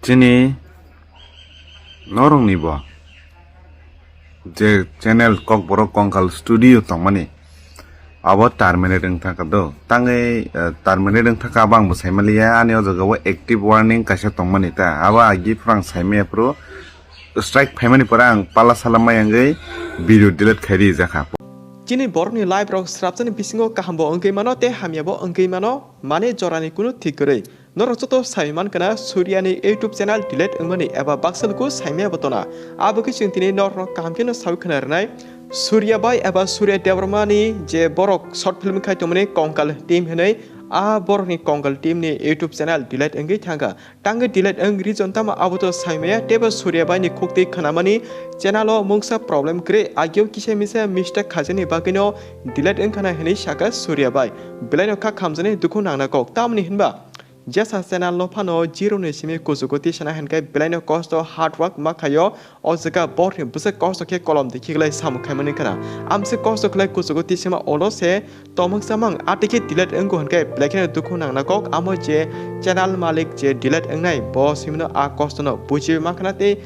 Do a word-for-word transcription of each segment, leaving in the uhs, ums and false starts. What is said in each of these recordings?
Chini norokni bo je channel Kokborok Kongkal Studio tongmani, abo terminate wng thangkha do. Tangwi, eh, terminate wng thangkha abo ang bo saimaliya, ani o jaga o active warning kaisa tongmani ta. Abo agi phuru ang saimaya phuru strike phaimani pore ang pala sala mai wngwi video delete khai rijakha. Chini borokni live rok srapjani bisingo kaham bo wngwi mano tei hamya bo wngwi mano, mane jorani kunu thik kwrwi. Norok joto sai mankha na Surya ni YouTube channel delete wngmani eba baksa luku saimaya bo tona. Abo khe chwng tini norokno kaham kheno sawi khna rwnai. Surya bai eba Surya Debbarma ni je borok short film khai tongmani Kongkal team hinwi, a borok ni Kongkal team ni YouTube channel delete wngwi thangkha. Tangwi delete wng reason tamo abo to saimaya, teibo Surya bai ni khuktwi khnamani channel o mungsa problem kwrwi, agio kisa misa mistake khajakni bagwino delete wngkha na hinwi sakha Surya bai. Belai no kha khamjaknai dukhu nangna kok, tamoni hinba jesa channel no phano zero ni simi kuchugo tisana hinkhe belai no kosto hard work ma khaio, o jaga borni bwswk kosto khe kolom di khiklai samung khaimani khna. Amse kosto khlai kuchugo tisima olo se tomwk samang atikhe delete wngkho hinkhe belai kheno dukhu nangna kok, amo je channel malik je delete wngnai bo simino a kosto no bujiwi ma khna tei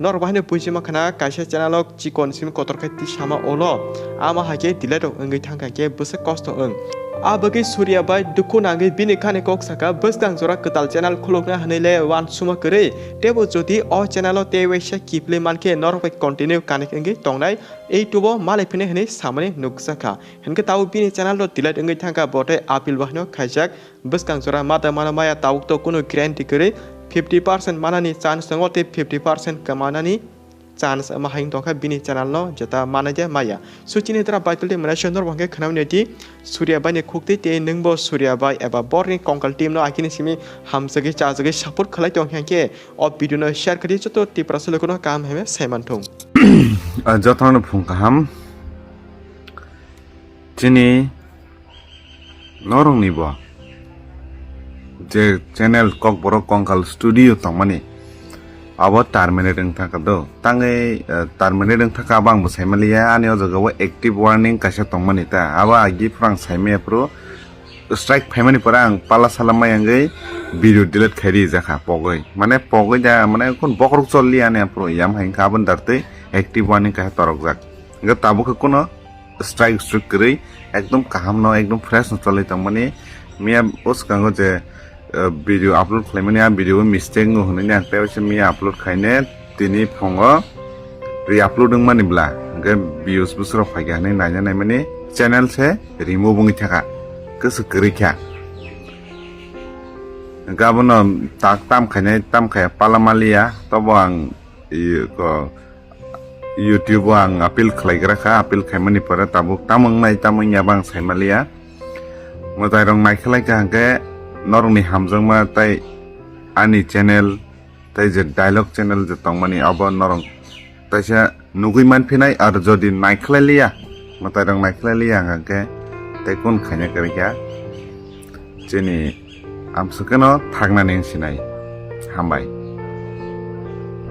Norok bahai no buisi ma khna, kaisa channel o chikon simi kotor khai tisama olo. Ama hai khe delete rok wngwi thang kha khe bwswk kosto wng. A bagwi Surya bai dukhu nangwi bini khani kok saka, bwskang jora kwtal channel khulukna hwnwi le uansukma kwrwi. Teibo jodi o channel o tei waisa kiphilwi mankhe norok bai continue connect wngwi tongnai, YouTube o malai phini hwnwi samani nukjakha. Hinkhe tabuk bini channel rok delete wngwi thangkha, bo tei appeal bahaino khaijak. Bwskang jora mata mana maya tabuk to kunu guarantee kwrwi, fifty percent manani chance tongo tei fifty percent kwmanani chance ma hai tongkha bini channel no jeta manai de maya. So chini dra Baitul tei mwnai se norok hwnkhe khwnamani di Surya bai ni khuktwi tei nwngbo Surya bai eba borni Kongkal team no akini simi hamjagwi chajagwi support khlai tong khe o video no share khadi joto Tiprasa lukuno kaham heme saimanthung. Ah, jotono phung kaham. Chini norokni bo je channel Kokborok Kongkal Studio tongmani, abo terminate wng thangkha do. Tangwi, eh, terminate wng thangkha, abo ang bo saimaliya. Ani o jaga o active warning kaisa tongmani ta, abo agi phuru ang saimaya phuru strike phaimani pore ang pala sala mai wngwi video delete khai rijakha pogwi. Mane pogwi da, mane kun bokrok chol liya ani aphuru yam hai wngkha, aboni dar twi active warning kaisa torokjak. Hingke tabuk khe kuno strike strike kwrwi ekdom kaham no, ekdom fresh no cholwi tongmani. Miya bwskango je, eh, video upload khlaimani, a video o mistake wng hwnwi ang tei waisa miya upload khaine tini phongo re-upload wngmani bla, hingke views bwswrok phaikha hwnwi naina naimani channel se remove wngwi thangkha, kwswk kwrwi kha. Hingke abono tak tam khainai, tam khaiya pala maliya, tobo ang i ko YouTube o ang appeal khlai gra kha, appeal khaimani pore tabuk tamo wngnai tamo wngya bo ang saimaliya. Mwtai rok naikhlai kha hwnkhe norokni hamjakma tei ani channel tei je dialogue channel je tongmani abo norok taisa nugui manphinai, ar jodi naikhlai liya, mwtai rok naikhlai liya hwnkhe tei kun khaina kwrwi kha chini amsukeno thaknani wngsinai. Hambai.